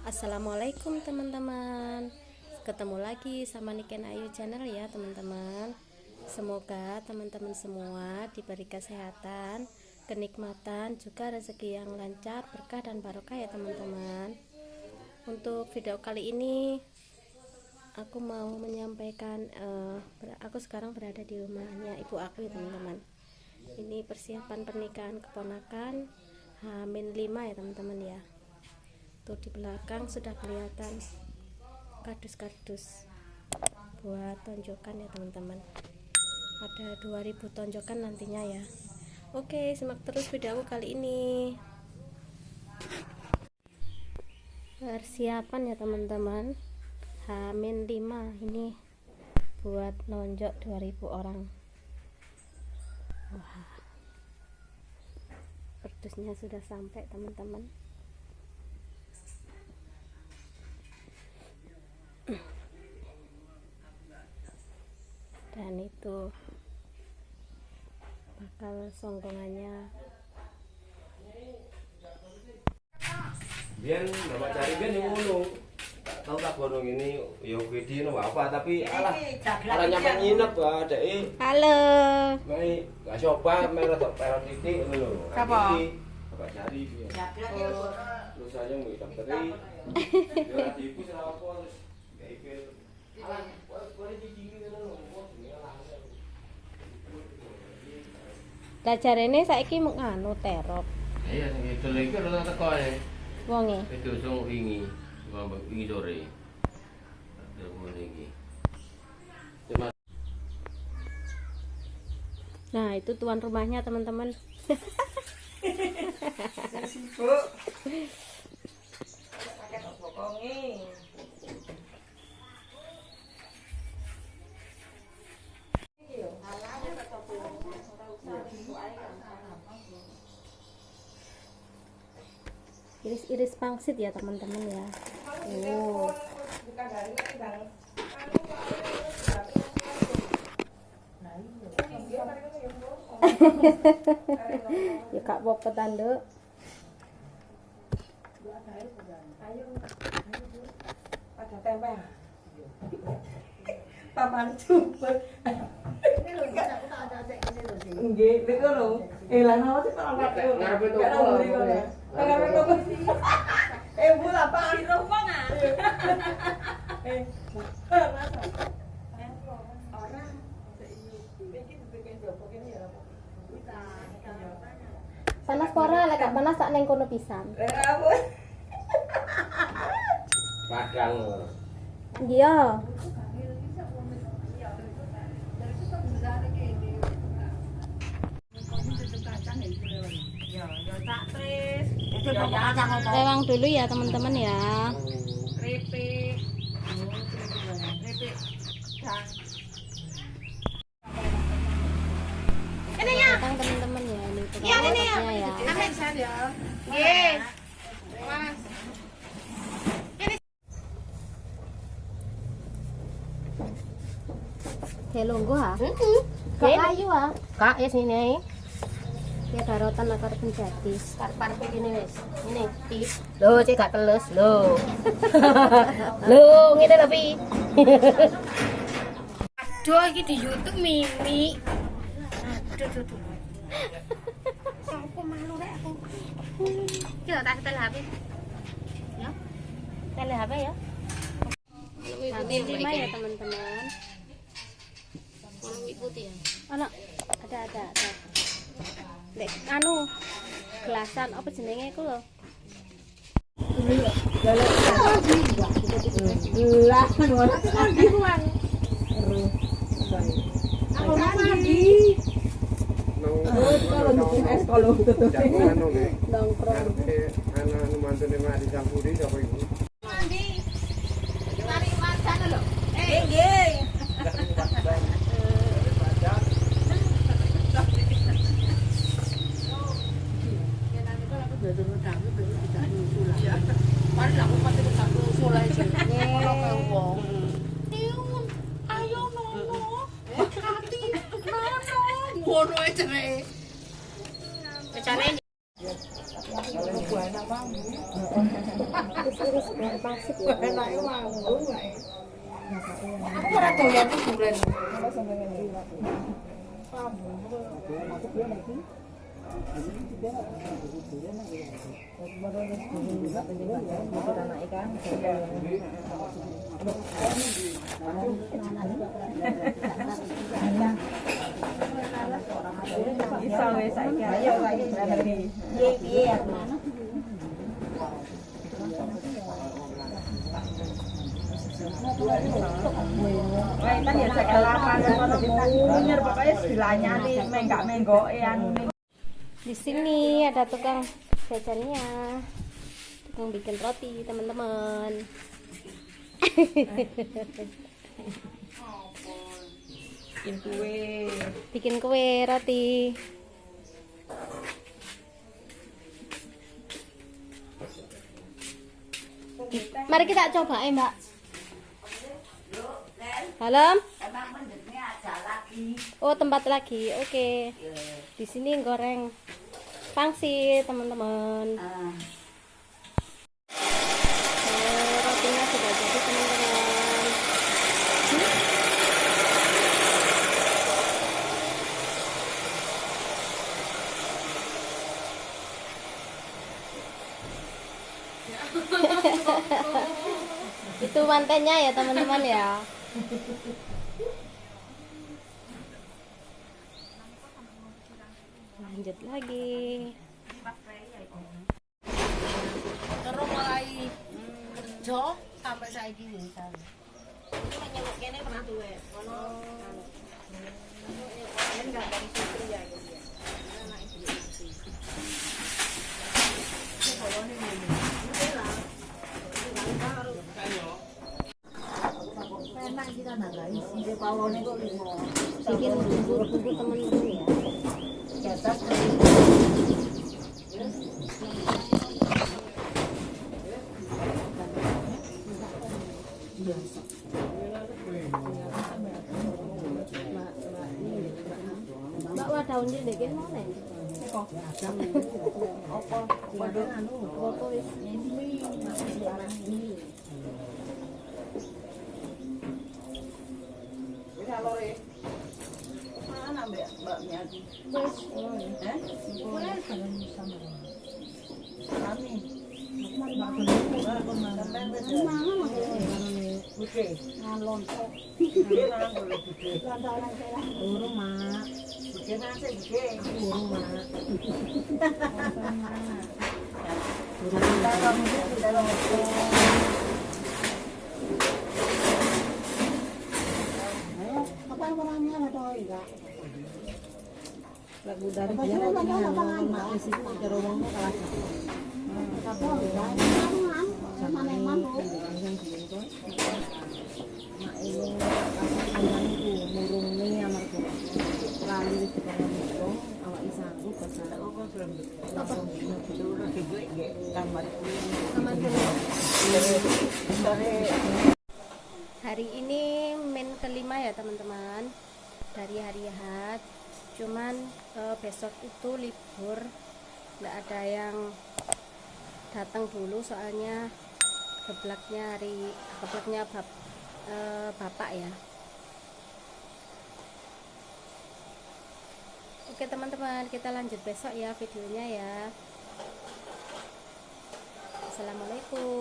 Assalamualaikum teman-teman. Ketemu lagi sama Niken Ayu Channel ya teman-teman. Semoga teman-teman semua diberi kesehatan, kenikmatan, juga rezeki yang lancar, berkah dan barokah ya teman-teman. Untuk video kali ini aku mau menyampaikan, aku sekarang berada di rumahnya ibu aku ya teman-teman. Ini persiapan pernikahan keponakan H-5 ya teman-teman ya. Tuh di belakang sudah kelihatan kardus-kardus buat tonjokan ya teman-teman. Ada 2000 tonjokan nantinya ya. Oke, simak terus video aku kali ini. Persiapan ya teman-teman, H-5 ini buat nonjok 2000 orang. Wah, kardusnya sudah sampai teman-teman. Dan itu bakal songkongannya. Biyen bapak cari biyen yo ngono. Tak tau tak bono ngene yo gede no apa tapi alah ora nyampe nginep adeke. Halo. Mai gak sopan mai rada perot titik ngono lho. Sapa? Bapak cari biyen. Terus saya mau daftari. Yo ora dibus ora apa terus gawe alah kok cicing ngono lho. Lah jarene saiki mung anu terop. Iya sing itu iki ora teko e. Wonge. Itu sing wingi, wingi sore. Telepon iki. Cuma Nah, itu tuan rumahnya teman-teman. Sibuk. Pakai bokonge. Iris-iris pangsit ya teman-teman ya. Oh. Ya kak apa tanduk. Pada tempe. Paman jubel. Nggih, niku lho. Eh lah napa sih kok Ngarepe toko. Ngarepe toko. Eh Bu lah Pak. Di wong ah. Eh. Ora. Iki dibikin jopo kene ya apa? Panas pora, lek gak panas tak neng kono pisan. Padang. Iya. Lewang dulu ya teman-teman ya. Datang teman-teman ya, ini tukang ototnya ya. Kayak longgo ha? Gak layu ha? Kak, ya sini. Ya barotan akar penjati. Parpe gini wis. Ngene, pi. Lho, cek gak telus lho. Lho, ngene lho, pi. Aduh, iki di YouTube Mimi. Aduh, aduh, aduh. Aku malu rek aku. Iki lho tak setel HP. Ya. Setel HP ya. Amin lima ya teman-teman. Ono putih ya. Ono ada. Lek anu gelasan apa jenenge iku lho? Lah, Aku mandi. Nongkrong. Anu mantune Mak dicampuri sapa iku? Nggih. Ayo nono, Kati, nono, ngono ae jere. Kecane. Iris-iris buah pangsit ya. Aku ora doyan duren. Iso wis saiki ayo saiki ngerti. Piye-piye aku. Wah, kan ya jagal lapangan kono munyer pokoke dilanyani menggak-menggoke anune. Di sini ada tukang jajannya, tukang bikin roti, teman-teman. Bikin kue. Bikin kue roti. Mari kita coba ya, Mbak. Halo. Oh, tempat lagi. Oke. Di sini goreng pangsit, teman-teman. Oh, rotinya sudah jadi, teman-teman. Itu mantennya ya, teman-teman ya. Lanjut lagi. Terus mulai kerja sampai saiki wis. Nyewok kene pernah duwe. Ono Bikin bumbu-bumbu teman-teman ya. Mbak wah daun ini bikin mau nih. Apa? Apa wis? Wis alore. Mana mbak mbak Miati? Wis. Eh? Kami. Sampeyan wis. Oke. Bude nang boleh bude. Urung, Mak. Bude nang sik bude. Urung, Mak. Tolong tolong. Hari ini main kelima ya teman-teman, dari hari Ahad. Cuman besok itu libur, nggak ada yang datang dulu soalnya geblaknya hari geblaknya bapak ya. Oke teman-teman, kita lanjut besok ya videonya ya. Assalamualaikum.